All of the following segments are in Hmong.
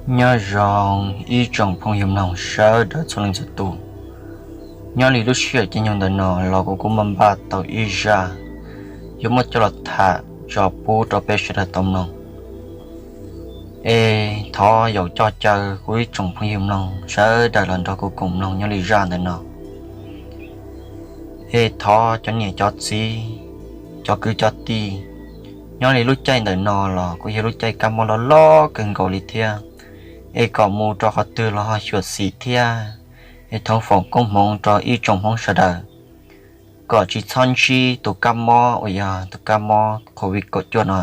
Nyob zoo ib tsoom phooj ywg mloog sawv daws txhua leej txhua tus. Nyob li lub sij hawm caij nyoog ntawm no los kuv kuj muaj npaj tau ib zaj yuav muab coj los tham tso pub rau peb sawv daws tau mloog. Es thov yaum coj caw kuv ib tsoom phooj ywg mloog sawv daws los nrog kuv koom mloog nyob li zaj ntawm no. Es thov cov niam cov txiv, cov kwv cov tij, nyob li lub caij ntawm no los kuj yog lub caij kab mob loj loj kawg nkaus li thiab, es kom mus rau qhov twg los ho xyuam xim thiab. Es thov foom koob hmoov rau ib tsoom Hmoob sawv daws kom tsis txhob ntsib tus kab mob uas yog tus kab mob covid kaum cuaj no.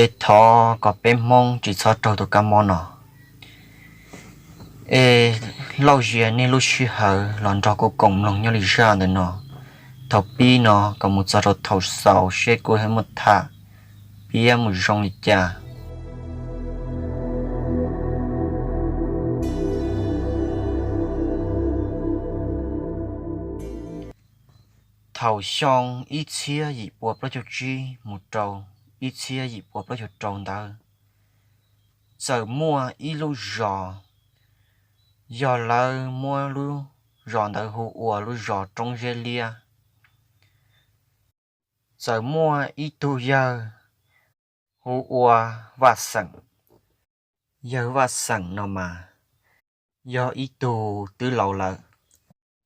Es thov kom peb Hmoob tsis txhob raug tus kab mob no. Es lauj zias nej lub sij hawm los nrog kuv koom mloog nyob li zaj ntawm no, thaum pib no kom mus txog rau thaum xaus seb kuv ho muab tham piav mus zoo li cas. Thaum xyoo ib txhiab yim pua plaub caug tsib mus rau ib txhiab yim pua plaub caug rau ntawd, txawm muaj ib lub zos, yog lawv muab lub zos ntawd hu ua lub zos Roob Zeb Liab. Txawm muaj ib tug yawg hu ua Vaj Xeem. Yawg Vaj Xeem no mas yog ib tug twb laus lawm,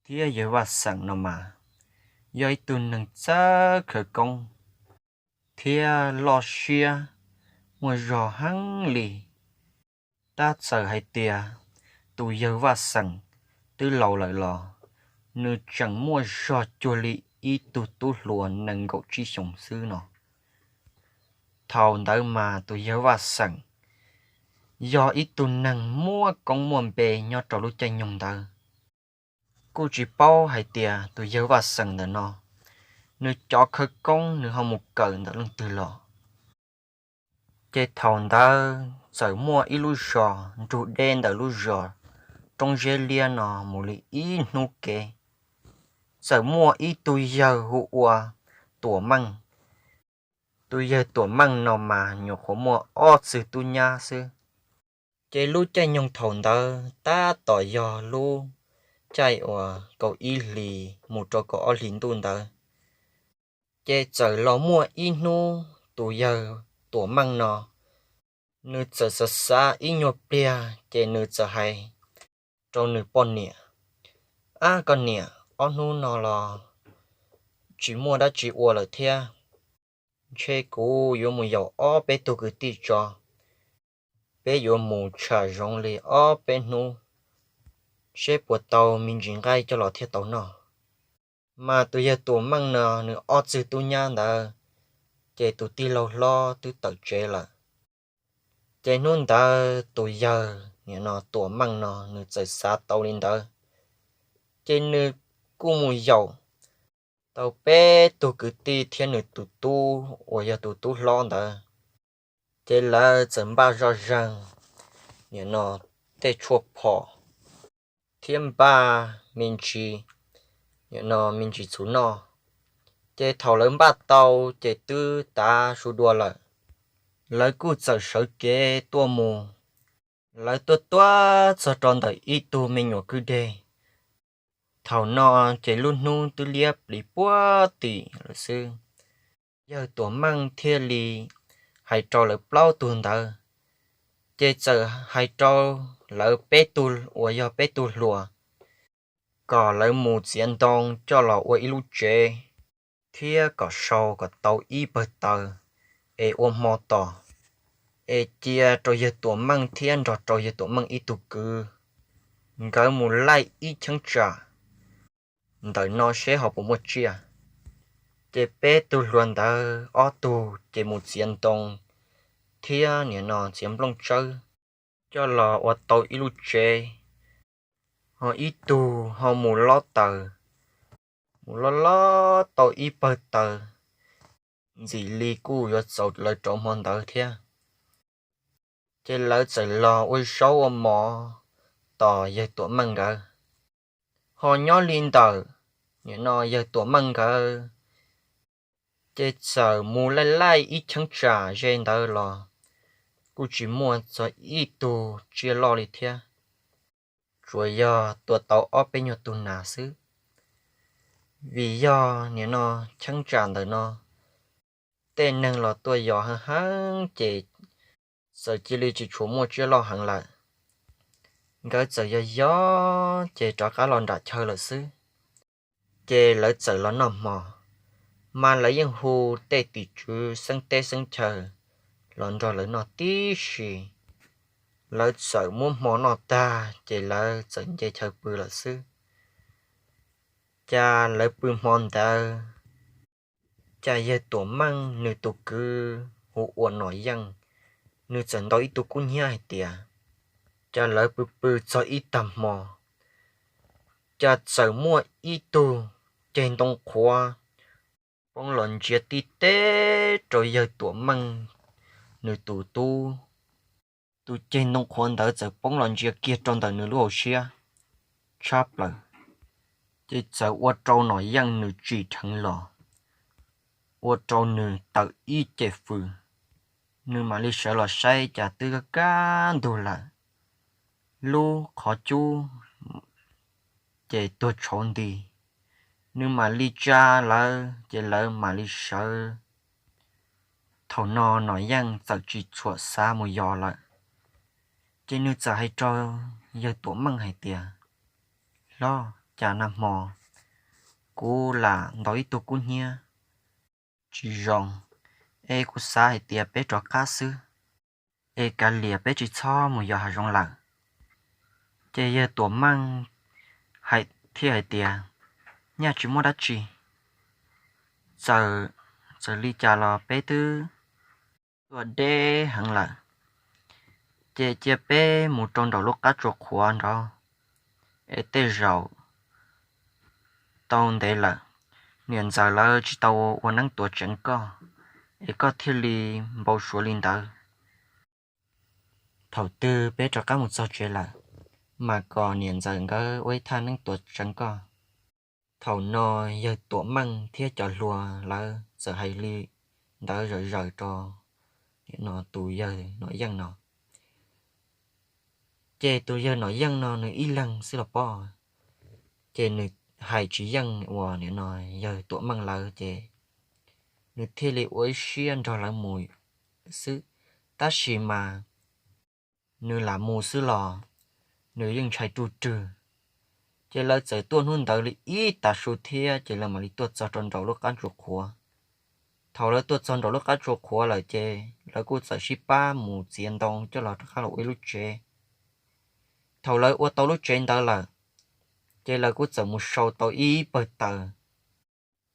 thiab yawg Vaj Xeem no mas yog ib tug neeg txawj khawv koob thiab loj siab, muaj zog heev li. Tab txawm hais tias tus yawg Vaj Xeem twb laus lawm los nws tseem muaj zog cuag li ib tug tub hluas nees nkaum tsib xyoos xwb no. Thaum ntawd mas tus yawg Vaj Xeem yog ib tug neeg muaj koob muaj npe nyob rau lub caij nyoog ntawd. Kuj tsis paub hais tias tus yawg Vaj Xeem ntawm no nws cov khawv koob nws ho mus kawm ntawm leej twg los. Ces thaum ntawd txawm muaj ib lub zos nrug deb ntawm lub zos Roob Zeb Liab no mus li ib hnub kev, txawm muaj ib tug yawg hu ua Tuam Meej. Tus yawg Tuam Meej no mas nyuam qhuav muaj ob txwg tub nyab xwb. Ces lub caij nyoog thaum ntawd tab tom yog lub caij uas kaum ib hlis mus rau kaum ob hlis ntuj ntawd. Ces txawm los muaj ib hnub tus yawg Tuam Meej no, nws txawm xav xav ib nyuag pliag ces nws txawm hais rau nws poj niam, Ab koj niam, ob hnub no los tsis muaj dab tsi ua lawm thiab, ntshe kuv yuav mus yaum ob peb tug kwv tij tso, peb yuav mus tsham zoov li ob peb hnub seb puas tau me ntsis nqaij coj los thiaj tau noj. Mas tus yawg Tuam Meej no nws ob txwg tub nyab ntawd, ces tus tij laug hlob twb tawm tsev lawm. Ces hnub ntawd tus yawg nim no Tuam Meej no nws txawm xav tau li ntawd, ces nws kuj mus yaum tau peb tug kwv tij thiab nws tus tub uas yog tus tub hlob ntawd. Ces lawv txawm npaj zoj zeeg nim no tej tshuaj phom thiab npaj me ntsis, nim no me ntsis txhuv noj. Ces thaum lawv npaj tau ces twb tav su dua lawm, lawv kuj txawm sawv kev tuaj mus. Lawv tuaj tuaj txog rau ntawm ib tug me nyuam kwj deg. Thaum no ces lub hnub twb liab pliv puag tim lawm xwb. Yawg Tuam Meej thiaj li hais rau lawv plaub tug ntawd, ces txawm hais rau lawv peb tug uas yog peb tug hluas kom lawv mus txiav ntoo coj los ua ib lub tsev, thiab kom sau kom tau ib pawg taws es ua hmo tos, es cia rau yawg Tuam Meej thiab nrog rau yawg Tuam Meej ib tug kwv, nkawd mus laij ib cheeb tsam ntawm no seb ho puas muaj tsiaj. Ces peb tug hluas ntawd ob tug ces mus txiav ntoo thiab nim no txiav nplooj tsawb coj los ua tau ib lub tsev, ho ib tug ho mus lob taws, mus lob lob tau ib pawg taws, ntxim li kuj yuav txaus lawv rau hmo ntawd thiab. Ces lawv txawm los ua zaub ua mov tos yawg Tuam Meej nkawd. Ho nyob li ntawm nim no yawg Tuam Meej nkawd, ces txawm mus laij laij ib cheeb tsam ze ntawd los kuj tsis muaj txog ib tug tsiaj loj li thiab, tsuas yog tua tau ob peb nyuag tug nas xwb. Vim yog nim no cheeb tsam ntawm no tej neeg los tuaj yos heev heev ces txawm cia li tsis tshua muaj tsiaj loj heev lawm. Nkawd txawm yog yos ces rov qab los nram chaw lawm xwb. Ces lawv txawm los noj hmo, mas lawv yeej hu tej tim tswv xeeb teb xeeb chaw los nrog lawv noj tib si. Lawv txawm muab hmo noj tag ces lawv txawm nce chaw pw lawm xwb. Cas lawv pw hmo ntawd, cas yawg Tuam Meej nws tus kwv hu ua Nom Yeej, nws txawm ntaus ib tug kub hnyiab hais tias, cas lawv pw pw txog ib tag hmo, cas txawm muaj ib tug ceg ntoo qhuav poob los ntsia tib teb rau yawg Tuam Meej nws tus tub. Tus ceg ntoo qhuav ntawd txawm poob los ntsia kiag rau ntawm nws lub hauv siab tshab plaws, ces txawm ua rau Nom Yeej nws tsim dheev los, ua rau nws tawm ib ce fws. Nws mam li sawv los saib cas twb kaj ntug lawm, lub qhov cub ces tuag tshauv nti. Nws mam li tsa lawv ces lawv mam li sawv. Thaum no Nom Yeej txawm tsis txhuam xav mus yos lawm, ces nws txawm hais rau yawg Tuam Meej hais tias, Hlob, cas nag hmo kuv lam ntaus ib tug kub hnyiab tsis zoo, es kuv xav hais tias peb rov qab xwb, es kav liam peb tsis txhob mus yos hav zoov lawm. Ces yawg Tuam Meej hais thiab hais tias, Nyaj tsis muaj dab tsi, txawm li cas los peb twb tuaj deb heev lawm, ces cia peb mus rau nraum lub qab tsua qhuav nraud, es tej zaum tau ntev lawm, niam ntxawm lawv tsis tau ua neeb tuav tseev koj, es koj thiaj li npau suav li ntawd. Thaum twg peb rov qab mus txog tsev lawm, mas kom niam ntxawm nkawd ua ib thaj neeb tuav tseev koj. Thaum no yawg Tuam Meej thiab cov hluas lawv txawm hais li ntawd zawm zaws rau tus yawg Nom Yeej no. Ces tus yawg Nom Yeej no nws ib leeg xwb los pob, ces nws hais tsis yeej uas nim no yawg Tuam Meej lawv ces nws thiaj li ua ib siab nrog lawv mus xwb. Tab sis mas nws lam mus xwb los nws yeej ntshai ruj rwg. Ces lawv txawm tuaj hnub ntawd li ib tav su thiab ces lawv mam li tuaj txog rau nraum lub qab tsua qhuav. Thaum lawv tuaj txog nraum lub qab tsua qhuav lawm ces lawv kuj txawm sib pab mus txiav ntoo coj los rov qab los ua ib lub tsev. Thaum lawv ua tau lub tsev ntawd lawm, ces lawv kuj txawm mus sau tau ib pawg taws,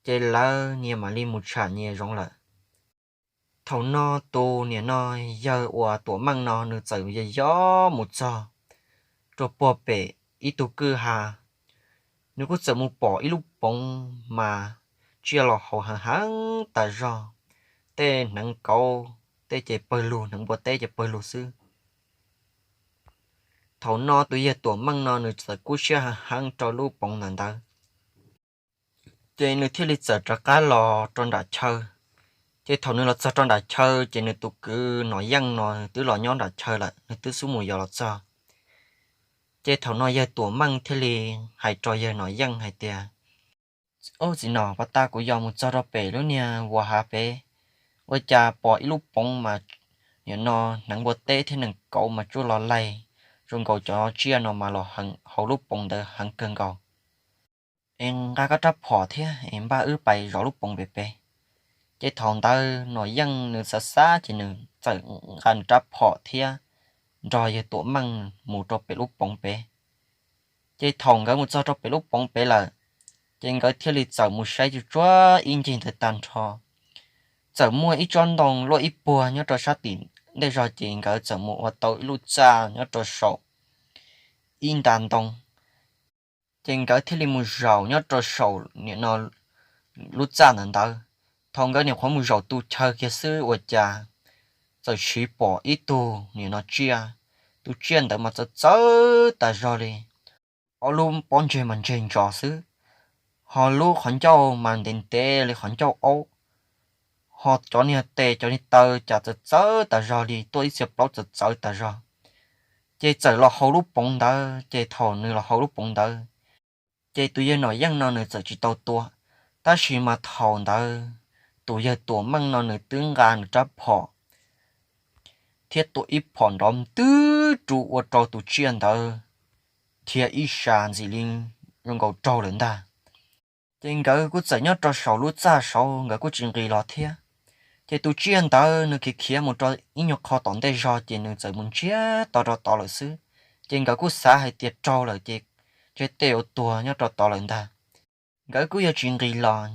ces lawv nyias mam li mus tsham nyias zoov lawm. Thaum no tus niam no yawg uas Tuam Meej no nws txawm yog yog mus txog rau puag pem ib tug kwj ha, nws kuj txawm mus pom ib lub poov mas tsiaj los haus heev heev tas zog, tej hneev kauv tej ces pawg lug, hneev npua teb ces pawg lug xwb. Thaum no tus yawg Tuam Meej no nws txawm kub siab heev heev rau lub poov ntawm ntawd, ces nws thiaj li txawm rov qab los rau nram chaw. Ces thaum nws los txog rau nram chaw ces nws tus kwv Nom Yeej no twb los nyob nram chaw lawm, nws twb xub mus yos los txog. Ces thaum no yawg Tuam Meej thiaj li hais rau yawg Nom Yeej hais tias, Ub, txiv Nom, pas tas kuv yos mus txog rau pem lub niag vuas hav pem, ua cas pom ib lub poov mas nim no hneev npua teb thiab hneev kauv mas tsuas los laig, zoo nkaus cov tsiaj no mas los haus lub poov ntawd heev kawg nkaus. Es nqa koj rab phom thiab es npaj wb pais zov lub poov pem peb. Ces thaum ntawd Nom Yeej nws xav xav ces nws txawm nqa nws rab phom thiab nrog yawg Tuam Meej mus rau pem lub poov pem. Ces thaum nkawd mus txog rau pem lub poov pem lawm, ces nkawd thiaj li txawm mus saib tsuj tsuag ib ncig ntawd tag nrho. Txawm muaj ib tsob ntoo luaj ib puag nyob rau sab tim ntej zog, ces nkawd txawm mus ua tau ib lub txaj nyob rau saum ib nta ntoo. Ces nkawd thiaj li mus zaum nyob rau saum nim no lub txaj ntawd ntawd. Thaum nkawd nyuam qhuav mus zaum tu chaw kiag xwb ua cas txawm siv pom ib tug nim no tsiaj. Tus tsiaj ntawd mas txawv txawv tas zog li, ob lub pob ntseg mas ntseg ntsos xwb, ho lub qhov ncauj mas ntev ntev li qhov ncauj aub, ho cov niag tes cov niag taw cas txawv txawv tas zog li, tuaj ib txhia plaub txawv txawv tas zog. Ces txawm los hauv lub poov ntawd, ces thaum nws los hauv lub poov ntawd, ces tus yawg Nom Yeej no nws txawm tsis tau tua, tab sis mas thaum ntawd tus yawg Tuam Meej no nws twb nqa nws rab phom thiab tua ib phom nrov ntwg ru ua rau tus tsiaj ntawd dhia ib sas ntxim li zoo nkaus raug lawm ntag. Ces nkawd kuj txawm nyob rau saum lub txaj saud, nkawd kuj tsis nqis los thiab. Ces tus tsiaj ntawd nws khiav khiav mus rau ib nyuag qho tom ntej zog, ces nws txawm mus ntsiag to rau tod lawm xwb. Ces nkawd kuj xav hais tias raug lawm ces ntshe tej zaum tuag nyob rau tod lawm ntag. Nkawd kuj yog tsis nqis los,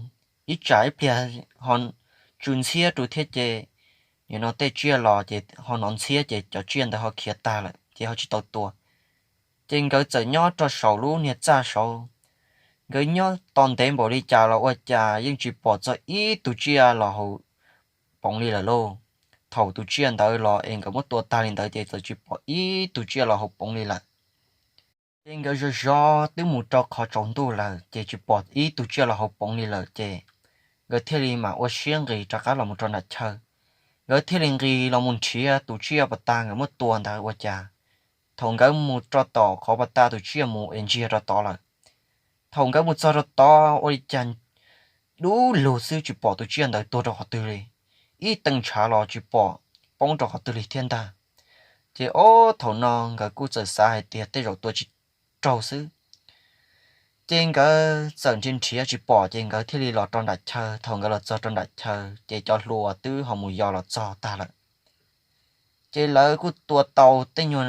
ib tsam ib pliag ho tsw ntxhiab rau thiab ces nim no tej tsiaj los ces ho hnov ntxhiab ces cov tsiaj ntawd ho khiav tag lawm ces ho tsis tau tua. Ces nkawd txawm nyob rau saum lub niag txaj saud. Nkawd nyob tos ntev npaum li cas los ua cas yeej tsis pom txog ib tug tsiaj los hauv poov li lawm lauj. Thaum tus tsiaj ntawd los es nkawd muab tua tag li ntawd ces txawm tsis pom ib tug tsiaj los hauv poov li lawm. Ces nkawd zov zov twb mus rau qhov tsaus ntuj lawm ces tsis pom ib tug tsiaj los hauv poov li lawm ces nkawd thiaj li mam ua siab nqis rov qab los mus rau nram chaw. Nkawd thiaj li nqis los mus nrhiav tus tsiaj pas tag nkawd muab tua ntawd ua cas, thaum nkawd mus rau tom qhov pas tag tus tsiaj mus es ntsiag rau tod lawm. Thaum nkawd mus txog rau tod ua li cas dub lug xwb tsis pom tus tsiaj ntawd tuag rau qhov twg li, ib tee ntshav los tsis pom poob rau qhov twg li thiab ntag. Ces ob thaum no nkawd kuj txawm xav hais tias tej zaum tua tsis raug xwb. Ces nkawd txawm nrhiav nrhiav tsis pom ces nkawd thiaj li los rau nram chaw. Thaum nkawd los txog rau nram chaw ces cov hluas twb ho mus yos los txog tag lawm. Ces lawv kuj tua tau tej nyuag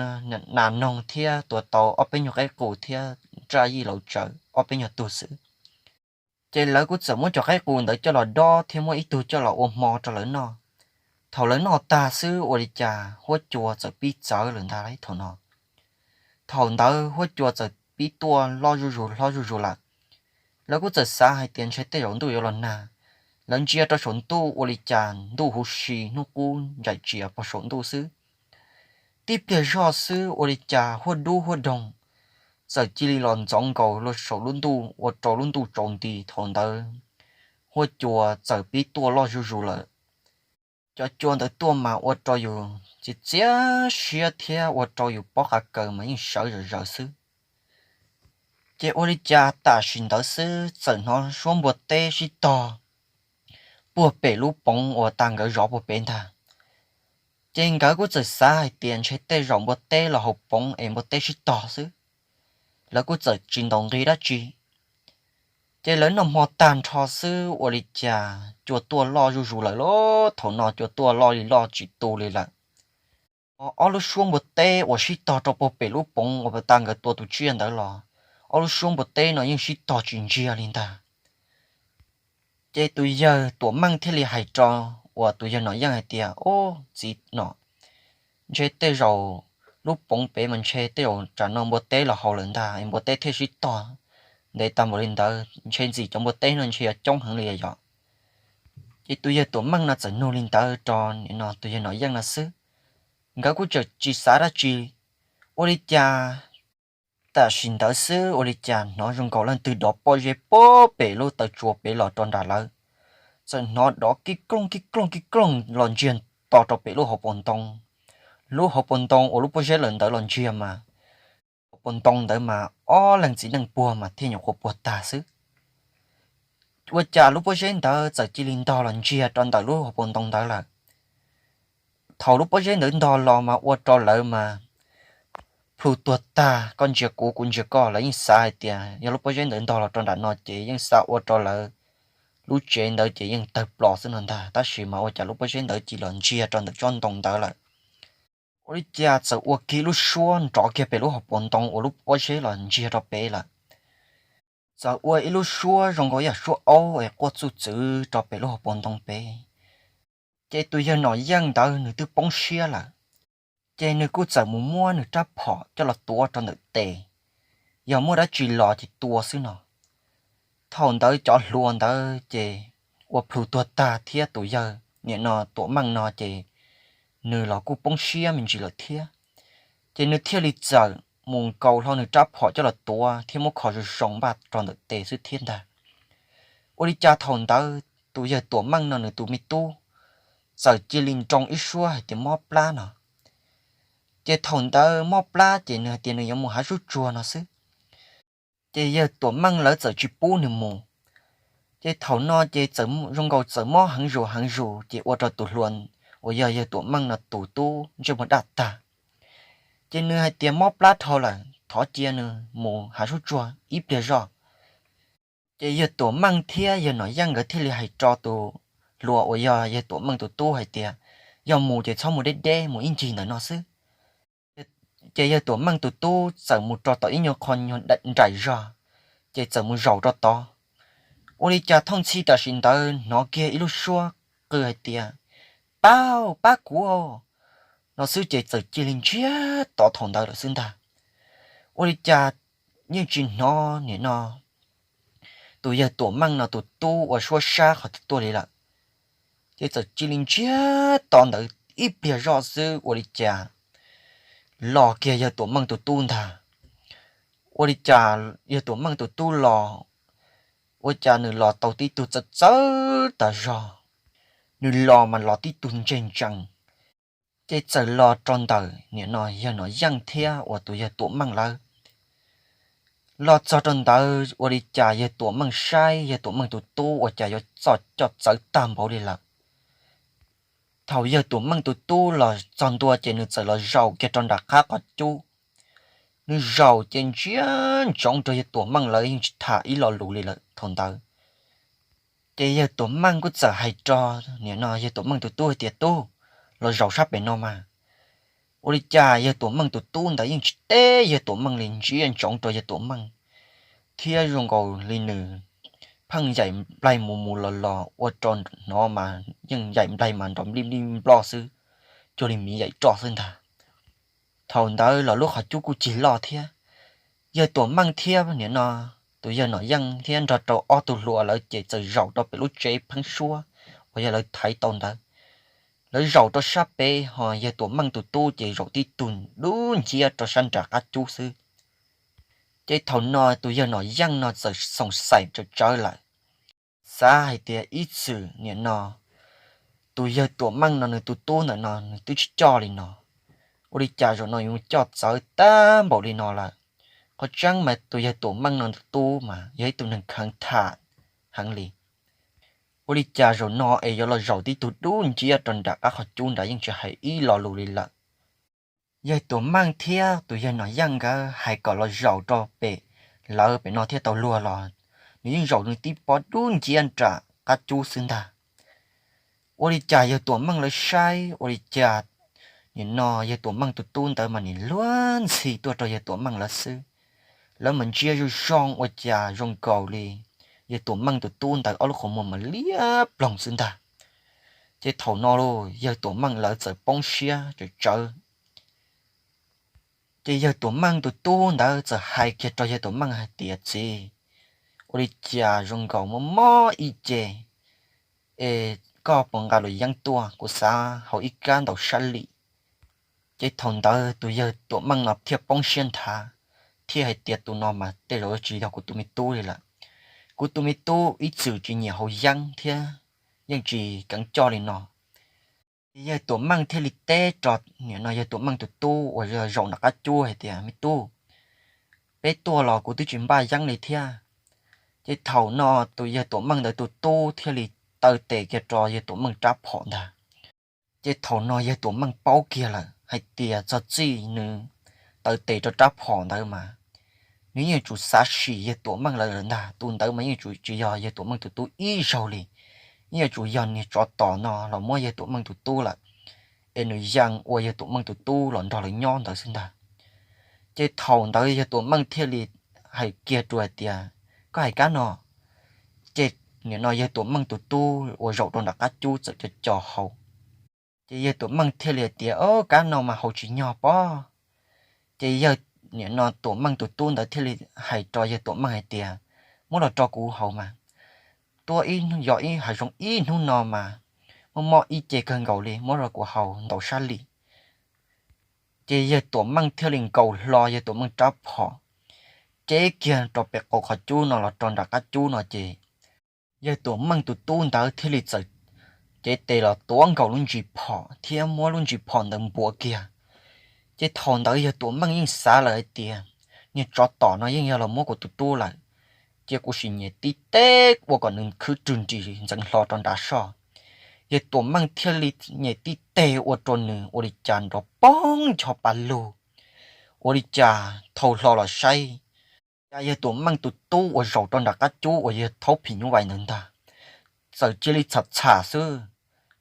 nas noog thiab tua tau ob peb nyuag qaib qus thiab nraj yij laus tsawv ob peb nyuag tug xwb. Ces lawv kuj txawm muab cov qaib qus ntawd coj los dob thiab muab ib tug coj los ua hmo rau lawv noj. Thaum lawv noj tag xwb ua li cas huab cua txawm pib txawv lawm ntag lauj thaum no. Thaum ntawd huab cua txawm pib tuaj loj zuj zus loj zuj zus lawm. Lawv kuj txawm xav hais tias ntshe tej zaum ntuj yuav los nag. Lawv ntsia rau saum ntuj ua li cas ntuj huv si hnub qub ncaim tsiav pog saum ntuj xwb. Tib pliag zoj xwb ua li cas huab dub huab doog txawm cia li los ntxoov nkaus saum lub ntuj ua rau lub ntuj tsaus nti. Thaum ntawd huab cua txawm pib tuaj loj zuj zus lawm. Cov cua ntawd tuaj mas ua rau yus txiv txiab siab thiab ua rau yus pob qa kaws mas yeej sawv zom zaws xwb. Ces ua li cas tam sim ntawd xwb txawm hnov suab npua teb sib tog puag pem lub poov uas tas nkawd zov puag pem ntag. Ces nkawd kuj txawm xav hais tias ntshe tej zaum npua teb los hauv poov es npua teb sib tog xwb. Lawv kuj txawm tsis ntaus nqi dab tsi. Ces lawv noj hmo tag nrho xwb ua li cas cua tuaj loj zuj zus lawm lauj. Thaum no cua tuaj loj li loj tsis tu li lawm. Ob lub suab npua teb uas sib tog rau puag pem lub poov uas pas tas nkawd tua tus tsiaj ntawd los, ob lub suab npua teb no yeej sib tog tsis ntsiag li ntag. Ces tus yawg Tuam Meej thiaj li hais rau uas tus yawg Nom Yeej hais tias, Ob, txiv Nom, ntshe tej zaum lub poov pem mas ntshe tej zaum tsam no npua teb los hauv lawm ntag es npua teb thiaj sib tog ntev tag npaum li ntawd, ntshe ntxim cov npua teb no ntshe yuav coob heev li yom. Ces tus yawg Tuam Meej no txawm nug li ntawd rau nim no tus yawg Nom Yeej no xwb. Nkawd kuj tseem tsis xav dab tsi. Ua li cas tam sim ntawd xwb ua li cas hnov zoo nkaus leej twg dov pob zeb puag pem lub taw tsua pem los rau nram lawv. Txawm hnov dov kib klooj kib klooj kib klooj los ntsiag to rau pem lub hauv paus ntoo. Lub hauv paus ntoo uas lub pob zeb lawm ntawd los ntsiag mas, hauv paus ntoo ntawd mas ob leeg txiv neej puag mas thiaj nyuam qhuav puag tag xwb. Ua cas lub pob zeb ntawd txawm cia li ntog los ntsiag rau ntawm lub hauv paus ntoo ntawd lawm. Thaum lub pob zeb ntawd ntog los mas ua rau lawv mas plhu tuag tag, koj ntsia kuv kuv ntsia koj, lawv yeej xav hais tias yog lub pob zeb ntawd ntog los rau nram no ces yeej xav ua rau lawv lub tsev ntawd ces yeej tawg plos xwb no ntag, tab sis mas ua cas lub pob zeb ntawd cia li los ntsiag rau ntawm tsob ntoo ntawd lawm. Ua li cas txawm ua kiag lub suab nrov kiag pem lub hauv paus ntoo uas lub pob zeb los ntsiag rau pem lawm. Txawm ua ib lub suab zoo nkaus yam suab aub es quaj txuj txwv rau pem lub hauv paus ntoo pem. Ces tus yawg Nom Yeej ntawd nws twb poob siab lawm, ces nws kuj txawm mus muab nws rab phom coj los tuav rau ntawm tes, yog muaj dab tsi los ces tua xwb no. Thaum ntawd cov hluas ntawd ces ua plhu tuag tag thiab tus yawg nim no Tuam Meej no ces nws los kuj poob siab me ntsis lawm thiab. Ces nws thiaj li txawm mus nkaus hlo nws rab phom coj los tuav thiab muab kho zoo zoo npaj rau ntawm tes xwb thiab ntag. Ua li cas thaum ntawd tus yawg Tuam Meej no nws tus me tub txawm cia li nroo ib suab hais tias mob plab no. Ces thaum ntawd mob plab ces nws hais tias nws yuav mus hav sub tsuag no xwb. Ces yawg Tuam Meej lawv txawm tsis pub nws mus. Ces thaum no ces txawm zoo nkaus txawm mob heev zus heev zus ces ua rau tus hluas uas yog yawg Tuam Meej no tus tub ntsej muag daj tag. Ces nws hais tias mob plab dhau lawm, thov cia nws mus hav sub tsuag ib pliag zoj. Ces yawg Tuam Meej thiab yawg Nom Yeej nkawd thiaj li hais rau tus hluas uas yog yawg Tuam Meej tus tub hais tias, yog mus ces txhob mus deb deb, mus ib ncig ntawm no xwb. Ces yawg Tuam Meej tus tub txawm mus rau tom ib nyuag qho nyuag nraim zog, ces txawm mus zaum rau tod. Ua li cas thooj txhij tam sim ntawd hnov kiag ib lub suab qw hais tias, pab, pab kuv no xwb ces txawm cia li ntsiag to thaum ntawd lawm xwb ntag. Ua li cas yeej tsis hnov nim no tus yawg Tuam Meej no tus tub ua suab sab qhov twg tuaj li lawm. Ces txawm cia li ntsiag to ntawd ib pliag zoj xwb ua li cas los kiag yawg Tuam Meej tus tub ntag. Ua li cas yawg Tuam Meej tus tub los, ua cas nws los tau tib tug txawv txawv tas zog, nws los mas los tib tug ntseg ntsees. Ces txawm los rau ntawm nim no yawg Nom Yeej thiab uas tus yawg Tuam Meej lawv. Los txog rau ntawd ua li cas yawg Tuam Meej saib yawg Tuam Meej tus tub ua cas yuav txoj coj txawv tag npaum li lawm. Thaum yawg Tuam Meej tus tub los txog ntua ces nws txawm los zaum kiag rau nram qab qhov cub. Nws zaum ces ntsia ntsoov rau yawg Tuam Meej lawv yeej tsis tham ib lo lus li lawm thaum ntawd. Ces yawg Tuam Meej kuj txawm hais rau nim no yawg Tuam Meej tus tub hais tias, tub, los zaum sab pem no mas. Ua li cas yawg Tuam Meej tus tub ntawd yeej tsis teb yawg Tuam Meej li, ntsia ntsoov rau yawg Tuam Meej thiab zoo nkaus li nws pheej yaim nplaig mus mus los los ua rau hnov mas yeej yaim nplaig mas nrov nplij nplij nploj xwb, cuag li miv yaim roj xwb ntag. Thaum ntawd los lub qhov cub kuj cig loj thiab. Yawg Tuam Meej thiab nim no tus yawg Nom Yeej thiab nrog rau ob tug hluas lawv ces txawm zaum rau pem lub tsev pheeb suab uas yog lawv thaiv tau ntawd. Lawv zaum rau sab pem ho yawg Tuam Meej tus tub ces zaum tib tug dub nciab rau sab nram qab cub xwb. Ces thaum no tus yawg Nom Yeej no txawm xoom xaim tsawv tsawv lawm, xav hais tias ib txwm nim no tus yawg Tuam Meej no nws tus tub ntawm no nws twb tsis coj li no, ua li cas zaum no yuav coj txawv tag npaum li no lawm. Qhov tseeb mas tus yawg Tuam Meej no tus tub mas yog ib tug neeg kheev tham heev li. Ua li cas zaum no es yuav los zaum tib tug dub nciab rau nram qab qhov cub nrad yeej tsis hais ib lo lus li lawm. Yawg Tuam Meej thiab tus yawg Nom Yeej nkawd hais kom los zaum rau pem lawv pem no thiab tau luag los nws yeej zaum nws tib pob dub nciab nram qab cub xwb ntag. Ua li cas yawg Tuam Meej lawv saib ua li cas nim no yawg Tuam Meej tus tub ntawd mas nim luag ntxhi tuaj rau yawg Tuam Meej lawv xwb. Lawv mas ntsia zoo zoo ua cas zoo nkaus li yawg Tuam Meej tus tub ntawd ob lub qhov muag mas liab ploog xwb ntag. Ces thaum no los yawg Tuam Meej lawv txawm poob siab tsawv tsawv. Ces yawg Tuam Meej tus tub ntawd txawm hais kiag rau yawg Tuam Meej hais tias, txiv, ua li cas zoo nkaus mob mob ib ce, es koj puas nqa luam yeeb tuaj, kuv xav haus ib kab ntaus sab lim. Ces thaum ntawd tus yawg Tuam Meej no thiaj poob siab nthav, thiaj hais tias tus no mas tej zaum tsis yog kuv tus me tub li lawm. Kuv tus me tub ib txwm tsis nyiam haus yeeb thiab yeej tsis keev coj li no. Yawg Tuam Meej thiaj li teb rau nim no yawg Tuam Meej tus tub uas zaum nram qab cub hais tias, me tub, peb tuaj los kuv twb tsis npaj yeeb li thiab. Ces thaum no tus yawg Tuam Meej ntawd tus tub thiaj li taw tes kiag rau yawg Tuam Meej rab phom ntag. Ces thaum no yawg Tuam Meej paub kiag lawm hais tias txog txij nws taw tes rau rab phom ntawd mas nws yeej yuav tsum xav sim yawg Tuam Meej lawv lawm ntag. Tus ntawd mas yeej yuav tsum tsis yog yawg Tuam Meej tus tub ib zaug li, yeej yuav tsum yog niag tsov tom no los muab yawg Tuam Meej tus tub lawm, es nws yeej ua yawg Tuam Meej tus tub los nrog lawv nyob ntawd xwb ntag. Ces thaum ntawd yawg Tuam Meej thiaj li hais kiag rau hais tias, koj hais kab no. Ces nim no yawg Tuam Meej tus tub uas zaum rau nram qab cub txawm co co haus. Ces yawg Tuam Meej thiaj li hais tias, o, kab no mas haus tsis nyog pob. Ces yawg nim no Tuam Meej tus tub ntawd thiaj li hais rau yawg Tuam Meej hais tias, muab los rau kuv haus mas, tuaj ib yog ib hav zoov ib hnub no mas mob mob ib ce kawg nkaus li, muab rau kuv haus ntaus sab lim. Ces yawg Tuam Meej thiaj li nkaus hlo yawg Tuam Meej rab phom, cev kiag rau pem qaum qhov cub no los rau nram qab cub no ces yawg Tuam Meej tus tub ntawd thiaj li txawm cev tes los tuav nkaus lub ntsis phom thiab muab lub ntsis phom ntawd npuav kiag. Ces thaum ntawd yawg Tuam Meej yeej xav lawm hais tias, niag tsov tom no yeej yog los muab kuv tus tub lawm, cia kuv sim nyem tib teg ua kom nws khwb rwg nris ntxeev hlo rau nrad soj. Yawg Tuam Meej thiaj li nyem tib teg ua rau nws ua li cas nrov poob ncho pa lug. Ua li cas thau hlo los saib, cas yawg Tuam Meej tus tub uas zaum rau nram qab cub uas yog thaub phim nyuj vais ntawd ntag, txawm cia li txham txham xwb.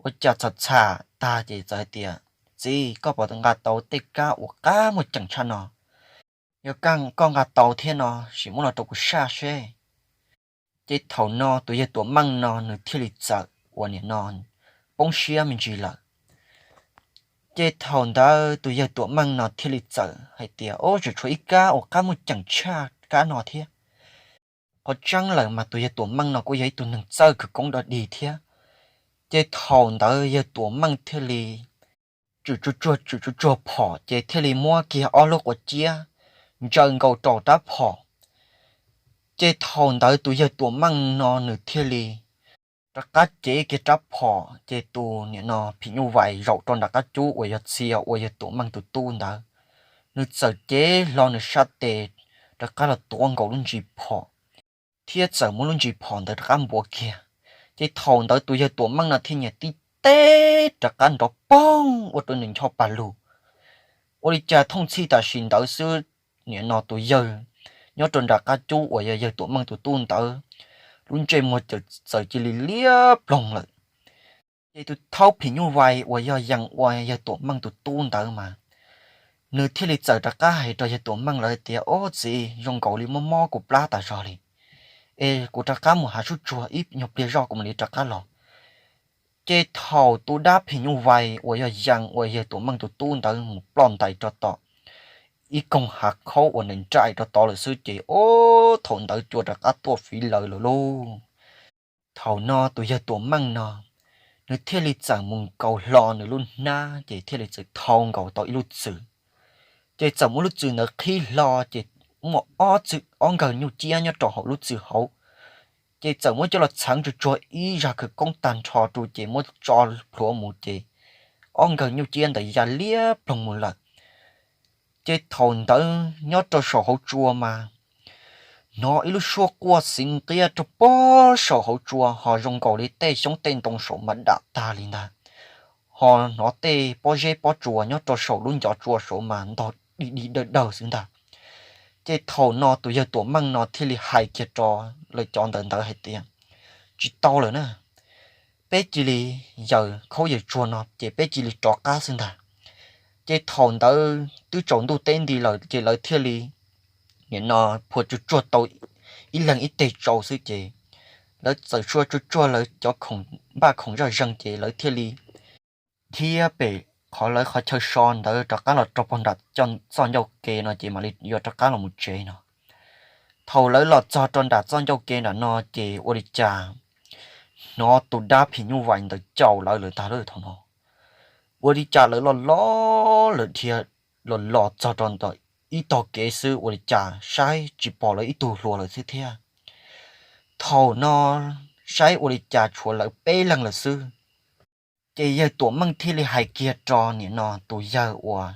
Ua cas txham txham tag ces txawm hais tias, txiv, koj puas nqa tau tej kab uas qab muaj ceem tshaj no? Yog koj nqa tau thiab no, sim muab los rau kuv saj seb. Ces thaum no tus yawg Tuam Meej no nws thiaj li txawm ua niam no poob siab me ntsis lawm. Ces thaum ntawd tus yawg Tuam Meej no thiaj li txawm hais tias, ub, tseem tshuav ib kab uas qab muaj ceem tshaj kab no thiab. Qhov tseeb lawm mas tus yawg Tuam Meej no kuj yog ib tug neeg txawj khawv koob dog dig thiab. Ces thaum ntawd yawg Tuam Meej thiaj li tswm tsuag tsuag tswm tsuag tsuag phom ces thiaj li muab kiag ob lub quav ciab ntsaws nkaus rau rab phom. Ces thaum ntawd tus yawg Tuam Meej no nws thiaj li rov qab cev kiag rab phom, ces tus niam no phim nyuj vais zaum rau nram qab cub uas yog txhia uas yawg Tuam Meej tus tub ntawd, nws txawm cev hlo nws sab tes rov qab los tuav nkaus lub ntsis phom, thiab txawm muab lub ntsis phom ntawd rov qab npuav kiag. Ces thaum ntawd tus yawg Tuam Meej no thiaj nyem tib teg rov qab nrov poog ua rau nws ncho pa lug. Ua li cas thooj txhij tam sim ntawd xwb, niam no tus yawg nyob rau nram qab cub uas yog yawg Tuam Meej tus tub ntawd, lub ntsej muag txawm cia li liab ploog lawm. Ces tus thaub phim nyuj vais uas yog yees ua yawg Tuam Meej tus tub ntawd mas nws thiaj li txawm rov qab hais rau yawg Tuam Meej lawm tias, ob txiv, zoo nkaus li mob mob kuv plab tas zog li, es kuv rov qab mus hav sub tsuag ib nyuag pliag zoj kuv mam li rov qab los. Ces thaum tus dab phim nyuj vais uas yog yees ua yawg Tuam Meej tus tub ntawd mus ploj ntais rau tom ib koog hav khaub uas nws nraim rau tod lawm xwb ces, ob, thaum ntawd cua rov qab tuaj fiv lawv lawm lauj. Thaum no tus yawg Tuam Meej no, nws thiaj li txawm mus nkaus hlo nws lub hnab ces thiaj li txawm thau nkaus tau ib lub txwm. Ces txawm muab lub txwm ntawd qhib hlo ces muaj ob nkawg nyuj ciab nyob rau hauv lub txwm hauv. Ces txawm muab coj los txheev tsuag tsuag ib zag khawv koob tag nrho rau ces muab tso plhuav mus ces ob nkawg nyuj ciab ntawd ya liab ploog mus lawm. Ces thaum ntawd nyob rau saum hauv tsua mas hnov ib lub suab quaj xiv nqiab rau pob saum hauv tsua ho zoo nkaus li tej xyoob tej ntoo saum mas dam tag li ntag. Ho hnov tej pob zeb pob tsuas nyob rau saum lub ncov tsua saud mas ntog dig dig dawg dawg xwb ntag. Ces thaum no tus yawg Tuam Meej no thiaj li hais kiag rau lawv cov ntawd ntawd hais tias, tsis tau lawm na, peb cia li yaws khaub yaws tsuag no ces peb cia li rov qab xwb ntag. Ces thaum ntawd twb tsaus ntuj teb nti lawm ces lawv thiaj li, nim no, phua tsuag tsuag tau ib leeg ib teg tsau xwb ces lawv txawm sua tsuag tsuag lawv cov khoom, npaj khoom zoj zeeg ces lawv thiaj li thiab pem qhov lawv qhov chaw so ntawd rov qab los rau pog nram txoj ncauj ke no ces mam li yuav rov qab los mus tsev no. Thaum lawv los txog rau nram txoj ncauj ke nram no ces ua li cas hnov tus dab phim nyuj vais ntawd caum lawv lawm tag lawm thaum no. Ua li cas lawv los los lawm dhia los los txog rau ntawm ib tog kev xwb ua li cas saib tsis pom lawv ib tug hluas lawm xwb thiab. Thaum no saib ua li cas tshuav lawv peb leeg lawm xwb. Ces yawg Tuam Meej thiaj li hais kiag rau nim no tus yawg uas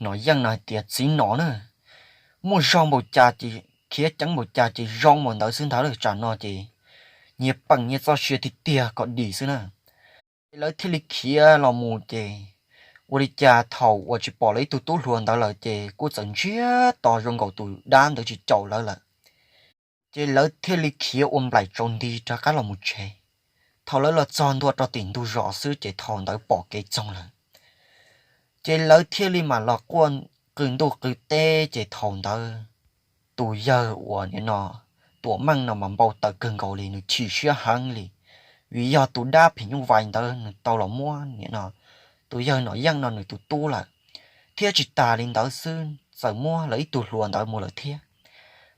Nom Yeej no hais tias, txiv nom na, muaj zog npaum cas ces khiav ceev npaum cas ces zoo npaum ntawd xwb ntag lawm, tsam no ces nyias peem nyias txoj sia tiag tiag kom dim xwb na. Ces lawv thiaj li khiav los mus ces ua li cas thaum uas tsis pom lawv ib tug tub hluas ntawd lawm ces kuj txawm ntsiag to zoo nkaus tus dab ntawd tsis caum lawv lawm. Ces lawv thiaj li khiav ua nplaim tsaus nti rov qab los mus tsev. Thaum lawv los txog ntua rau tim ntug zos xwb ces thaum ntawd pom kev txoog lawm. Ces lawv thiaj li mam los quaj qw ntuj qw teb ces thaum ntawd tus yawg uas nim no Tuam Meej no mas npau taws kawg nkaus li, nws chim siab heev li, vim yog tus dab phim nyuj vais ntawd nws tau los muab nim no tus yawg Nom Yeej no nws tus tub lawm, thiab tsis tas li ntawd xwb txawm muab lawv ib tug hluas ntawd mus lawm thiab.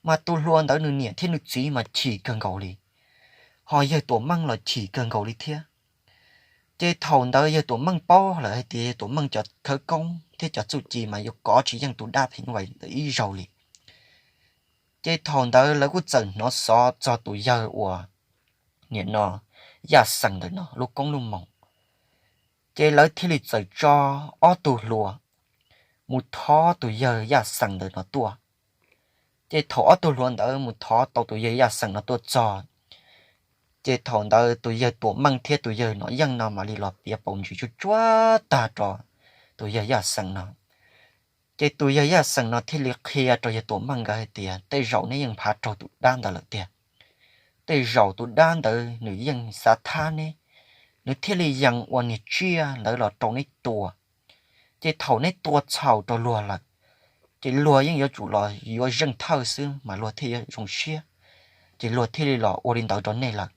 Mas tus hluas ntawd nws niam thiab nws txiv mas chim kawg nkaus li, ho yawg Tuam Meej los chim kawg nkaus li thiab. Ces thaum ntawd yawg Tuam Meej paub lawm hais tias yawg Tuam Meej cov khawv koob thiab cov txuj ci mas yuav kov tsis yeej tus dab phim nyuj vais ntawd ib zaug li. Ces thaum ntawd lawv kuj txawm hnov xov txog tus yawg uas nim no Yaj Xeem ntawm no lub koob lub moos. Ces lawv thiaj li txawm tso ob tug hluas mus thov tus yawg Yaj Xeem ntawm no tuaj. Ces thaum ob tug hluas ntawd mus thov tau tus yawg Yaj Xeem no tuaj txog, ces thaum ntawd tus yawg Tuam Meej thiab tus yawg Nom Yeej no mam li los piav paus ntsis tsuj tsuag tag rau tus yawg Yaj Xeem no. Ces tus yawg Yaj Xeem no thiaj li qhia rau yawg Tuam Meej nkawd hais tias, tej zaum neb yeej nphav raug tus dab ntawd lawm tiag. Tej zaum tus dab ntawd nws yeej xav thab neb, nws thiaj li yees ua niag tsiaj ntawd los rau neb tua. Ces thaum neb tua txhaum rau luag lawm, ces luag yeej yuav tsum los yuav zeej thawj xwb mas luag thiaj yuav zoo siab, ces luag thiaj li los ua li ntawd rau nej lawm.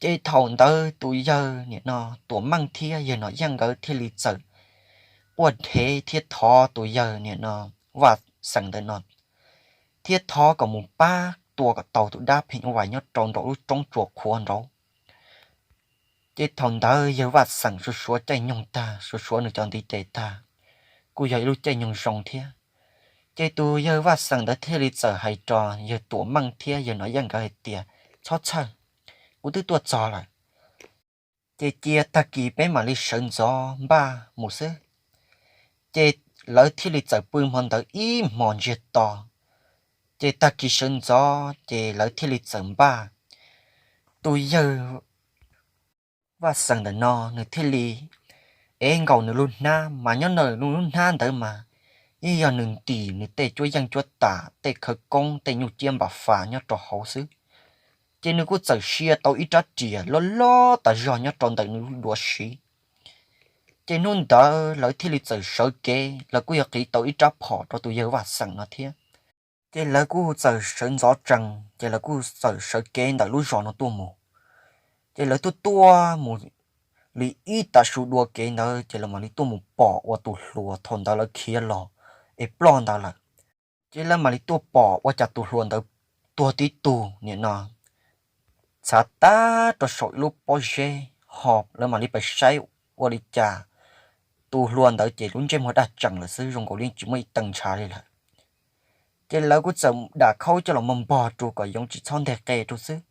Ces thaum ntawd tus yawg nim no Tuam Meej thiab yawg Nom Yeej nkawd thiaj li txawm quaj dhev thiab thov tus yawg nim no Vaj Xeem ntawm no, thiab thov kom mus pab tua kom tau tus dab phem nyuj vais nyob rau nraum lub roob tsuas qhuav nraud. Ces thaum ntawd yawg Vaj Xeem suav suav caij nyoog tag, suav suav nws cov ntiv tes tag, kuj yog ib lub caij nyoog zoo thiab. Ces tus yawg Vaj Xeem ntawd thiaj li txawm hais rau yawg Tuam Meej thiab yawg Nom Yeej nkawd hais tias, txhob txhawj, kuv twb tuaj txog lawm. Ces cia tag kis peb mam li sawv ntxov npaj mus xwb. Ces lawv thiaj li txawm pw hmo ntawd ib hmos ntsiag to. Ces tag kis sawv ntxov ces lawv thiaj li txawm npaj. Tus yawg Vaj Xeem ntawm no nws thiaj li ev nkaus nws lub hnab, mas nyob nws lub hnab ntawd mas yeej yog nws ntim nws tej cuab yeej cuab tam, tej khawv koob, tej nyuj ciab npam fas nyob rau hauv xwb. Ces nws kuj txawm sia tau ib rab riam loj loj tas zog nyob rau ntawm nws lub duav siv. Ces hnub ntawd lawv thiaj li txawm sawv kev, lawv kuj yog qiv tau ib rab phom rau tus yawg Vaj Xeem no thiab. Ces lawv kuj txawm sawv ntxov tsees, ces lawv kuj txawm sawv kev ntawm lub zos no tuaj mus. Ces lawv tuaj tuaj mus li ib tav su dua kev ntawd, ces lawv mam li tuaj mus pom ua tus hluas thaum ntawd lawv khiav los es ploj ntawd lawm. Ces lawv mam li tuaj pom ua cas tus hluas ntawd tuag tib tug nim no txhav tag rau saum ib lub pob zeb, ho lawv mam li pes saib ua li cas tus hluas ntawd ces lub ntsej muag daj tseem lawm xwb, zoo nkaus li tsis muaj ib tee ntshav li lawm. Ces lawv kuj txawm dam khaub coj los muag npog rau kom yoov tsis txhob nteg qe rau xwb.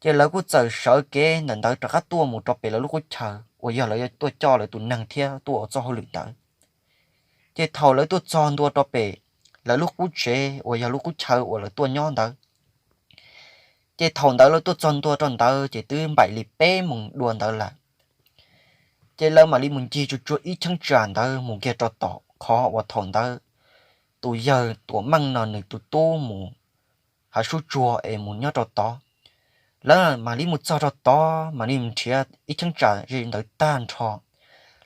Ces lawv kuj txawm sawv kev ntawm ntawd rov qab tuaj mus rau pem lawv lub qub chaw uas yog lawv tuaj coj lawv tus neeg thiab tuaj ua txoj hauj lwm ntawd. Ces thaum lawv tuaj txog ntua rau pem lawv lub qub tsev uas yog lub qub chaw uas lawv tuaj nyob ntawd, ces thaum ntawd lawv tuaj txog ntua rau ntawd ces twb npaum li peb moos dua ntawd lawm. Ces lawv mam li mus ncig tsuag tsuag ib cheeb tsam ntawd mus kiag rau tom qhov uas thaum ntawd tus yawg Tuam Meej no nws tus tub mus hav sub tsuag es mus nyob rau tod. Lawv mam li mus txog rau tod, mam li nrhiav ib cheeb tsam ze ntawd tag nrho.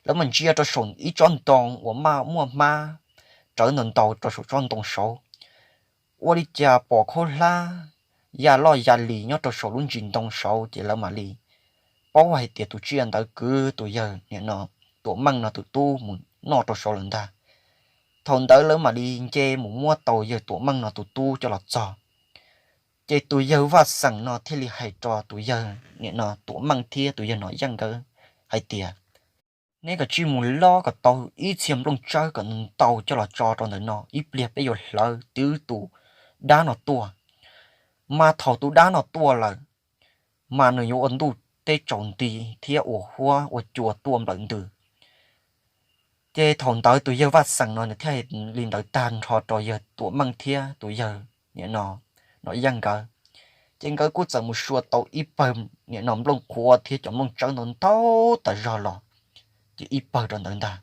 Lawv mam ntsia rau saum ib tsob ntoo uas maj muaj hmab rawv ntau ntau rau saum tsob ntoo saud. Ua li cas pom khaub hlab ya loj ya li nyob rau saum lub ntsis ntoo saud, ces lawv mam li paub hais tias tus tsiaj ntawd kwv tus yawg nim no Tuam Meej no tus tub mus noj rau saud lawm ntag. Thaum ntawd lawv mam li nce mus muab tau yawg Tuam Meej no tus tub coj los txog. Ces tus yawg Vaj Xeem no thiaj li hais rau tus yawg nim no Tuam Meej thiab tus yawg Nom Yeej nkawd hais tias, neb kav tsij mus lob kom tau ib txhia nplooj tsawb kom ntau coj los tso rau ntawm no, ib pliag peb yuav hlawv twb tus dab no tuaj. Mas thaum tus dab no tuaj lawm, mas nws yuav ua ntuj teb tsaus nti thiab ua huab ua cua tuaj nplawm ntws. Ces thaum ntawd tus yawg Vaj Xeem no nws thiaj li ntawd tag nrho rau yawg Tuam Meej thiab tus yawg nim no Nom Yeej nkawd. Ces nkawd kuj txawm mus sua tau ib pawg nim no nplooj qhuav thiab cov nplooj tsawb ntau ntau tas zog los, ces ib pawg rau ntawd ntag.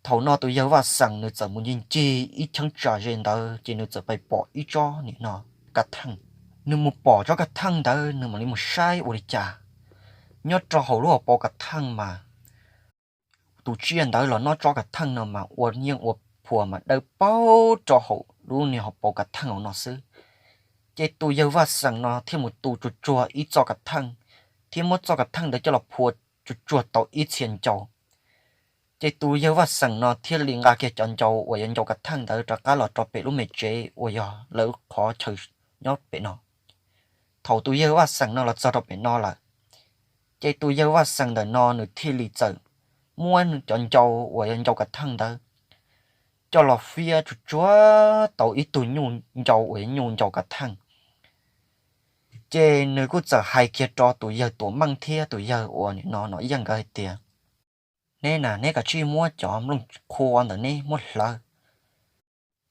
Thaum no tus yawg Vaj Xeem nws txawm mus ncig ncig ib cheeb tsam ze ntawd, ces nws txawm pais pom ib tsob nim no kav theej. Nws mus pom tsob kav theej ntawd, nws mam li mus saib ua li cas, nyob rau hauv lub hauv paus kav theej mas tus tsiaj ntawd los noj tsob kav theej no mas ua yeej ua phuas mas dawb paug rau hauv lub niag hauv paus kav theej hauv no xwb. Ces tus yawg Vaj Xeem no thiaj mus tu tsuag tsuag ib txoj kav theej, thiab muab txoj kav theej ntawd coj los phua tsuag tsuag tau ib txhia ncau. Ces tus yawg Vaj Xeem no thiaj li nqa kiag cov ncau uas yuav ncau kav theej ntawd rov qab los rau pem lub me tsev uas yog lawv qhov chaw nyob pem no. Thaum tus yawg Vaj Xeem no los txog rau pem no lawm, ces tus yawg Vaj Xeem ntawm no nws thiaj li txawm muab cov ncau uas yuav ncau kav theej ntawd coj los fiab tsuag tsuag tau ib tug nyuj ncau uas yuav nyuj ncau kav theej. Ces nws kuj txawm hais kiag rau tus yawg Tuam Meej thiab tus yawg uas nim no Nom Yeej nkawd hais tias, neb na, neb kav tsij muab cov nplooj qhua ntawm neb muab hlawv.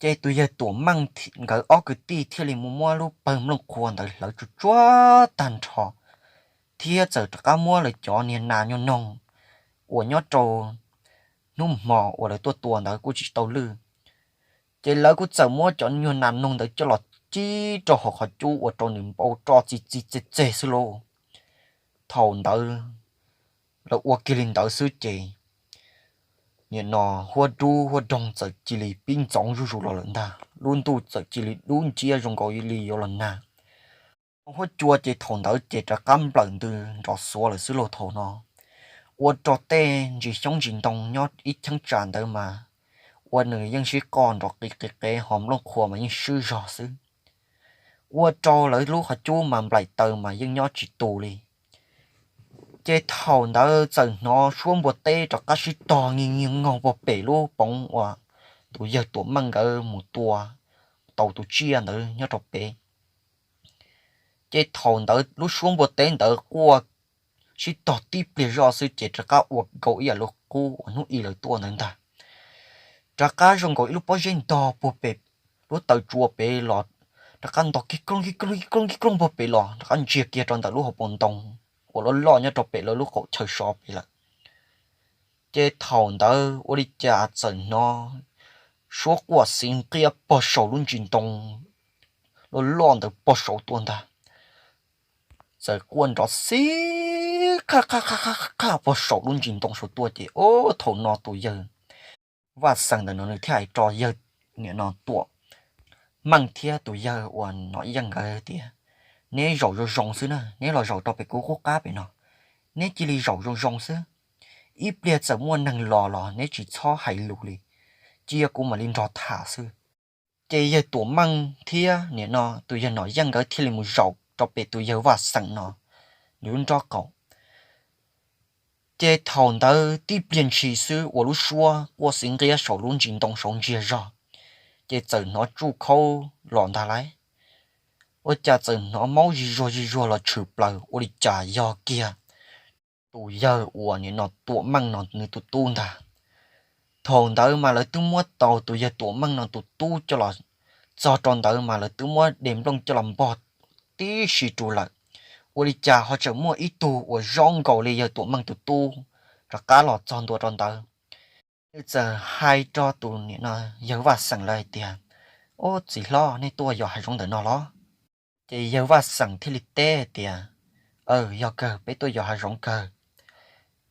Ces tus yawg Tuam Meej nkawd ob kwv tij thiaj li mus muab lub pawg nplooj qhua ntawd hlawv tsuj tsuav tag nrho, thiab txawm rov qab muab lawv cov niag nas nyuag noog uas nyob rau hnub hmo uas lawv tuaj tua ntawd kuj tsis tau lwj. Ces lawv kuj txawm muab cov nyuag nas noog ntawd coj los cib rau hauv qhov cub ua rau nws npau ro txi txi txeg txeg xwb lauj. Thaum ntawd lawv ua kiag li ntawd xwb ces nim no huab dub huab doog txawm cia li pib ntxoov zuj zus los lawm ntag, lub ntuj txawm cia li dub nciab zoo nkaus li yuav los nag. Huab cua ces thaum ntawd ces rov qab nplawm ntws nrov xuav lawm xwb lauj. Thaum no ua rau tej ntsis xyoob ntsis ntoo nyob ib cheeb tsam ntawd mas ua nws yeej sib qoj nrov qis qis qev, ho nplooj qhua mas yeej swb zog xwb. Ua rau lawv lub qhov cub mas nplaim taws mas yeej nyob tsis tus li. Ces thaum ntawd txawm hnov suab npua teb rov qab sib tog nyiag nyiag nkaug puag pem lub poov uas tus yawg Tuam Meej nkawd mus tua tau tus tsiaj ntawd nyob rau pem. Ces thaum ntawd lub suab npua teb ntawd quaj sib tog tib pliag zoj xwb ces rov qab ua nkaus ib yam li qub uas hnub i lawv tuaj ntawd ntag. Rov qab zoo nkaus ib lub pob zeb ntog puag pem lub taw tsua pem los, rov qab ntog kig koog kig koog kig koog kig koog puag pem los rov qab ntsia kiag rau ntawm lub hauv paus ntoo uas loj loj nyob rau pem lawv lub qaum chaw so pem lawm. Ces thaum ntawd ua li cas txawm hnov suab quaj xiv nqiab pog saum lub ntsis ntoo loj loj ntawd pog saud tuaj ntag. Txawm quaj nrov xib qhaj qhaj qhaj qhaj pog saum lub ntsis ntoo saud tuaj ces, o, thaum no tus yawg Vaj Xeem ntawm no nws thiaj hais rau yawg nim no Tuam Meej thiab tus yawg uas Nom Yeej nkawd tias, neb zaum zoo zoo xwb na, neb los zaum rau pem kuv qub qab pem no, neb cia li zaum zoo zoo xwb. Ib pliag txawm muaj neeg los los neb tsis txhob hais lus li, cia kuv mam li nrog tham xwb. Ces yawg Tuam Meej thiab nim no tus yawg Nom Yeej nkawd thiaj li mus zaum rau pem tus yawg Vaj Xeem no nws lub nrob qaum. Ces thaum ntawd tib pliag ntshis xwb ua lub suab quaj xiv nqiab saum lub ntsis ntoo saud ntsiag zog, ces txawm hnov tsuj khaub los ntag lauj. Ua cas txawm hnov maub zig zuag zig zuag los tshwm plaws, ua li cas yog kiag tus yawg uas nim no Tuam Meej no nws tus tub ntag. Thaum ntawd mas lawv twb muab tau tus yawg Tuam Meej no tus tub coj los txog rau ntawd mas lawv twb muab de nplooj coj los npog tib si rau lawm. Ua li cas ho tseem muaj ib tug uas zoo nkaus li yawg Tuam Meej tus tub rov qab los txog ntua rau ntawd. Nws txawm hais rau tus nim no yawg Vaj Xeem lawv hais tias, ub, txiv hlob, nej tuaj yos hav zoov ntawm no los? Ces yawg Vaj Xeem thiaj li teb hais tias, aw, yog kawg, peb tuaj yos hav zoov kawg.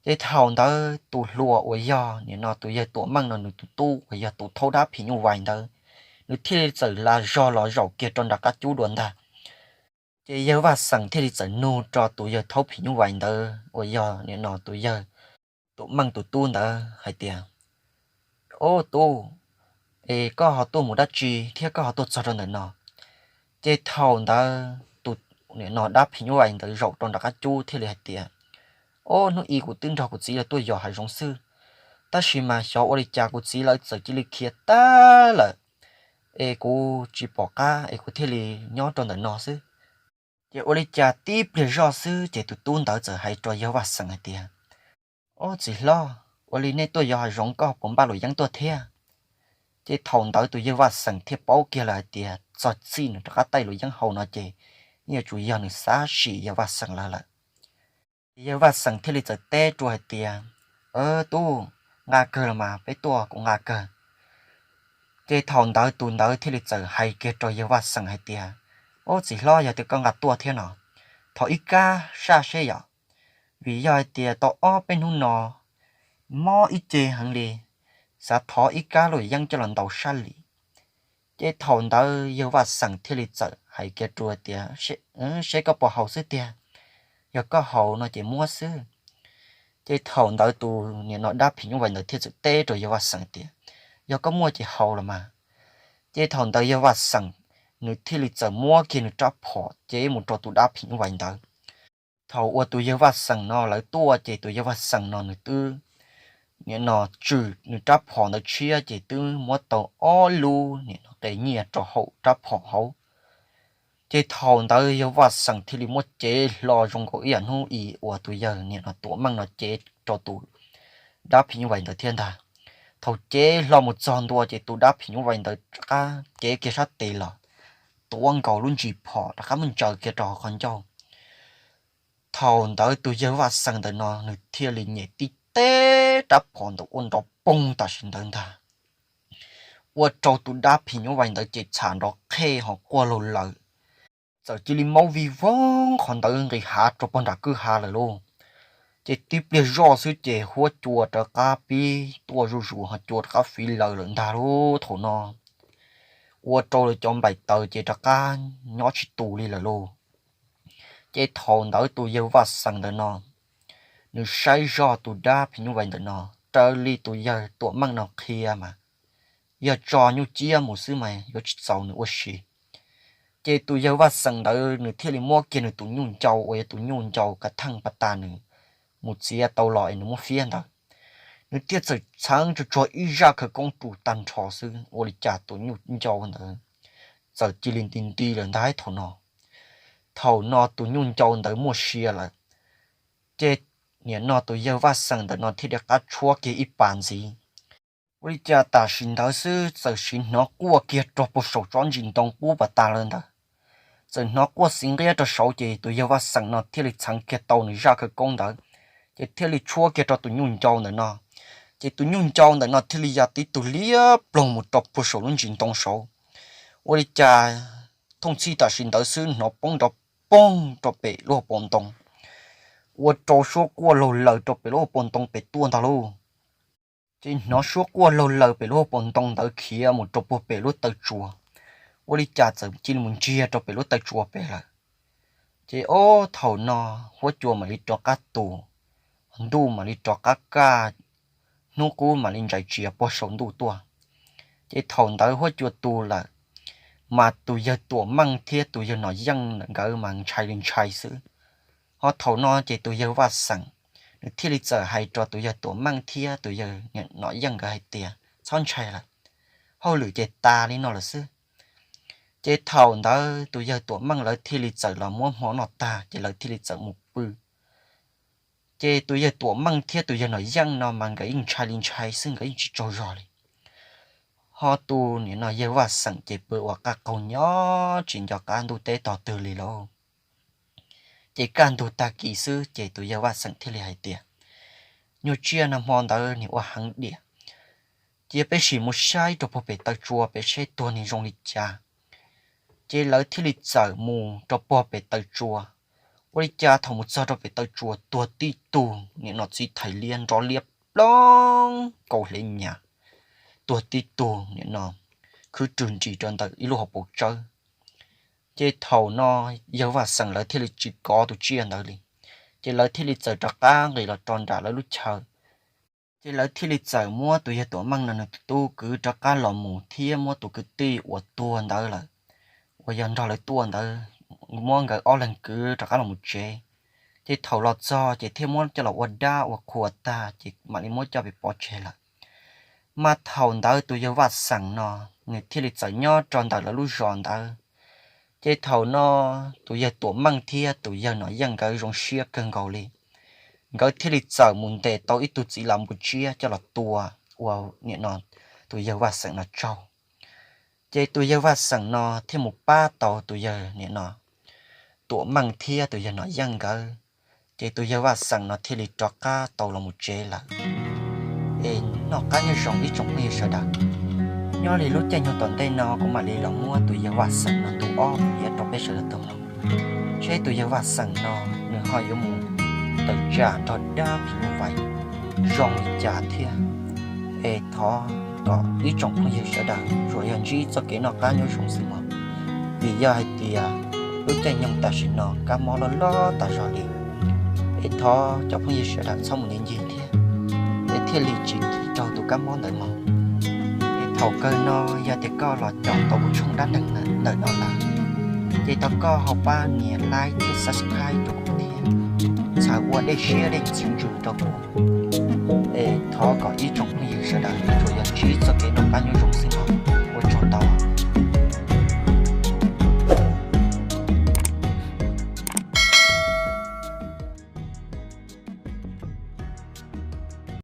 Ces thaum ntawd tus hluas uas yog nim no tus yawg Tuam Meej no nws tus tub uas yog tus thaub dab phim nyuj vais ntawd, nws thiaj li txawm la zog los zaum kiag rau nram qab cub dua ntag. Ces yawg Vaj Xeem thiaj li txawm nug rau tus yawg thaub phim nyuj vais ntawd uas yog nim no tus yawg Tuam Meej tus tub ntawd hais tias, ub, tub, es koj ho tuaj mus dab tsi thiab koj ho tuaj txog rau ntawm no? Ces thaum ntawd tus nim no dab phim nyuj vais ntawd zaum rau nram qab cub thiaj li hais tias, ub, hnub i kuv twb nrog kuv txiv lawv tuaj yos hav zoov xwb, tab sis mas xyov ua li cas kuv txiv lawv txawm cia li khiav tag lawm, es kuv tsis pom qab es kuv thiaj li nyob rau ntawm no xwb. Ces ua li cas tib pliag zoj xwb ces tus tub ntawd txawm hais rau yawg Vaj Xeem hais tias, ub, txiv hlob, ua li nej tuaj yos hav zoov koj puas npaj luam yeeb tuaj thiab? Ces thaum ntawd tus yawg Vaj Xeem thiaj paub kiag lawm hais tias txog txij nws rov qab taij luam yeeb hau no ces yeej yuav tsum yog nws xav sim yawg Vaj Xeem lawv lawm. Ces yawg Vaj Xeem thiaj li txawm teb rau hais tias, tub, nqa kawg los mas, peb tuaj kuv nqa kawg. Ces thaum ntawd tus ntawd thiaj li txawm hais kiag rau yawg Vaj Xeem hais tias, ub, txiv hlob, yog tias koj nqa tuaj thiab no, thov ib kab saj seb yom, vim yog hais tias tau ob peb hnub no mob ib ce heev li, xav thov ib kab luam yeeb coj los ntaus sab lim. Ces thaum ntawd yawg Vaj Xeem thiaj li txawm hais kiag rau hais tias, seb koj puas haus xwb tiag, yog koj haus no ces muab xwb. Ces thaum ntawd tus nim no dab phim nyuj vais ntawd thiaj txawm teb rau yawg Vaj Xeem tias, yog koj muaj ces haus los mas. Ces thaum ntawd yawg Vaj Xeem nws thiaj li txawm muab kiag nws rab phom cev mus rau tus dab phim nyuj vais ntawd. Thaum uas tus yawg Vaj Xeem no lawv tuaj ces tus yawg Vaj Xeem no nws twb nim no tswm nws rab phom ntawd tshiab ces twb muab tau ob lub nim no qe nyiaj rau hauv rab phom hauv. Ces thaum ntawd yawg Vaj Xeem thiaj li muab cev hlo zoo nkaus ib yam hnub i uas tus yawg niam no Tuam Meej no cev rau tus dab phim nyuj vais ntawd thiab ntag. Thaum cev hlo mus txog ntua ces tus dab phim nyuj vais ntawd rov qab cev kiag sab tes los tuav nkaus lub ntsis phom rov qab muab ntsaws kiag rau hauv qhov ncauj. Thaum ntawd tus yawg Vaj Xeem ntawm no nws thiaj li nyem tib teb rab phom ntawd ua nrov poog tam sim ntawd ntag. Ua rau tus dab phim nyuj vais ntawd ces txham nrov qhej ho quaj laug lawm. Txawm cia li maub vij voog qhov ntawd nqis hav rau pog nram kwj ha lawm lauj. Ces tib pliag zoj xwb ces huab cua rov qab pib tuaj zuj zus ho cua rov qab fiv lawm lawm ntag lauj. Thaum no ua rau lawv cov nplaim taws ces rov qab nyob tsis tus li lawm lauj. Ces thaum ntawd tus yawg Vaj Xeem ntawm no nws saib zog tus dab phim nyuj vais ntawm no raws li tus yawg Tuam Meej no qhia mas yog tso nyuj ciab mus xwb mas yuav tsis txaus nws ua si. Ces tus yawg Vaj Xeem ntawd nws thiaj li muab kiag nws tus nyuj ncau uas yog tus nyuj ncau kav theej pas tas nws mus txiav tau los es nws muab fiab ntawd, nws thiaj txawm txheev tsuag tsuag ib zaj khawv koob ru tag nrho xwb ua li cas tus nyuj ncau ntawd txawm cia li nti nti lawm ntag thaum no. Thaum no tus nyuj ncau ntawd muaj sia lawm, ces niam no tus yawg Vaj Xeem ntawm no thiaj li qab tshuab kiag ib pas ntxiv. Ua li cas tam sim ntawd xwb txawm sim hnov quaj kiag rau puag saum tsob ntsis ntoo qub pas tas lawm ntawd. Txawm hnov quaj xiv nqiab rau saud ces tus yawg Vaj Xeem no thiaj li txheev kiag tau nws zaj khawv koob ntawd, ces thiaj li tshuab kiag rau tus nyuj ncau ntawm no. Ces tus nyuj ncau ntawm no thiaj li ya tib tug liab ploog mus rau puag saum lub ntsis ntoo saud. Ua li cas thooj txhij tam sim ntawd xwb hnov poob nrov poog rau pem lub hauv paus ntoo, ua rau suab quaj laug lawm rau pem lub hauv paus ntoo pem tuaj ntag lauj. Ces hnov suab quaj laug lawm pem lub hauv paus ntoo ntawd khiav mus rau puag pem lub taw tsua. Ua li cas txawm cia li mus ntsiag rau pem lub taw tsua pem lawm. Ces ob thaum no huab cua mam li rov qab tus, ntuj mam li rov qab kaj, hnub qub mam li ntsais tsia puag saum ntuj tuaj. Ces thaum ntawd huab cua tu lawm, mas tus yawg Tuam Meej thiab tus yawg Nom Yeej nkawd mas ntshai li ntshai xwb. Ho thaum no ces tus yawg Vaj Xeem nws thiaj li txawm hais rau tus yawg Tuam Meej thiab tus yawg Nom Yeej nkawd hais tias, txhob ntshai lawm, hauj lwm ces tas li no lawm xwb. Ces thaum ntawd tus yawg Tuam Meej lawv thiaj li txawm los muab hmo noj tag ces lawv thiaj li txawm mus pw. Ces tus yawg Tuam Meej thiab tus yawg Nom Yeej no mas nkawd yeej ntshai li ntshai xwb, nkawd yeej tsis tsaug zog li. Ho tus niam no yawg Vaj Xeem ces pw ua qab qaug nyob tsis nco qab ntuj teb tog twg li lauj. Ces kaj ntug tag kis xwb ces tus yawg Vaj Xeem thiaj li hais tias, nyuag tsiaj no hmo ntawd nim ua heev diam, cia peb sim mus saib rau puag pem taw tsua pem seb tuag nim zoo li cas. Ces lawv thiaj li txawm mus rau puag pem taw tsua. Ua li cas thaum mus txog rau pem taw tsua tuag tib tug niam no txiv thais liab nrov liab ploog kaus hlev nyas, tuag tib tug niam no khwb rwg nris rau ntawm ib lub hauv paus tsawb. Ces thaum no yawg Vaj Xeem lawv thiaj li tsis kov tus tsiaj ntawd li, ces lawv thiaj li txawm rov qab nqis los rau nram lawv lub chaw. Ces lawv thiaj li txawm muab tus yawg Tuam Meej no nws tus tub kwv rov qab los mus thiab muab tus kwv tij uas tuag ntawd lawm, uas yog nrog lawv tuaj ntawd, muab nkawd ob leeg kwv rov qab los mus tsev. Ces thaum los txog ces thiaj muab coj los ua dab ua qhua tag ces mam li muab coj pem pov tseg lawm. Mas thaum ntawd tus yawg Vaj Xeem no nws thiaj li txawm nyob rau ntawm lawv lub zos ntawd. Ces thaum no tus yawg Tuam Meej thiab tus yawg Nom Yeej nkawd zoo siab kawg nkaus li. Nkawd thiaj li txawm mus ntes tau ib tug txiv lav npua tsiab coj los tua ua niam no tus yawg Vaj Xeem no tsaug. Ces tus yawg Vaj Xeem no thiaj mus pab tau tus yawg niam no Tuam Meej thiab tus yawg Nom Yeej nkawd. Ces tus yawg Vaj Xeem no thiaj li rov qab tau los mus tsev lawm. Es noj qab nyob zoo ib tsoom phooj ywg sawv daws. Nyob li lub caij nyoog tom ntej no kuv mam li los muab tus yawg Vaj Xeem no ntu ob piav rau peb sawv daws tau mloog, seb tus yawg Vaj Xeem no nws ho yuav mus tawm tsam nrog dab phim nyuj vais zoo li cas thiab. Es thov kom ib tsoom phooj ywg sawv daws tsuas yog ntsib txoj kev noj qab nyob zoo xwb mog, vim yog hais tias lub caij nyoog tam sim no kab mob loj loj tas zog li. Es thov cov phooj ywg sawv daws txhob mus ncig ncig thiab, es thiaj li tsis kis raug tus kab mob ntawd mog. Es thaum kawg no yog tias koj los caum tau kuv tshooj dab neeg ntawm no lawm, ces thov koj ho pab nias like thiab subscribe rau kuv thiab, txhawm ua dej siab dej ntxwv ntsws rau kuv. Es thov kom ib tsoom phooj ywg sawv daws tsuas yog ntsib txoj kev noj qab nyob zoo.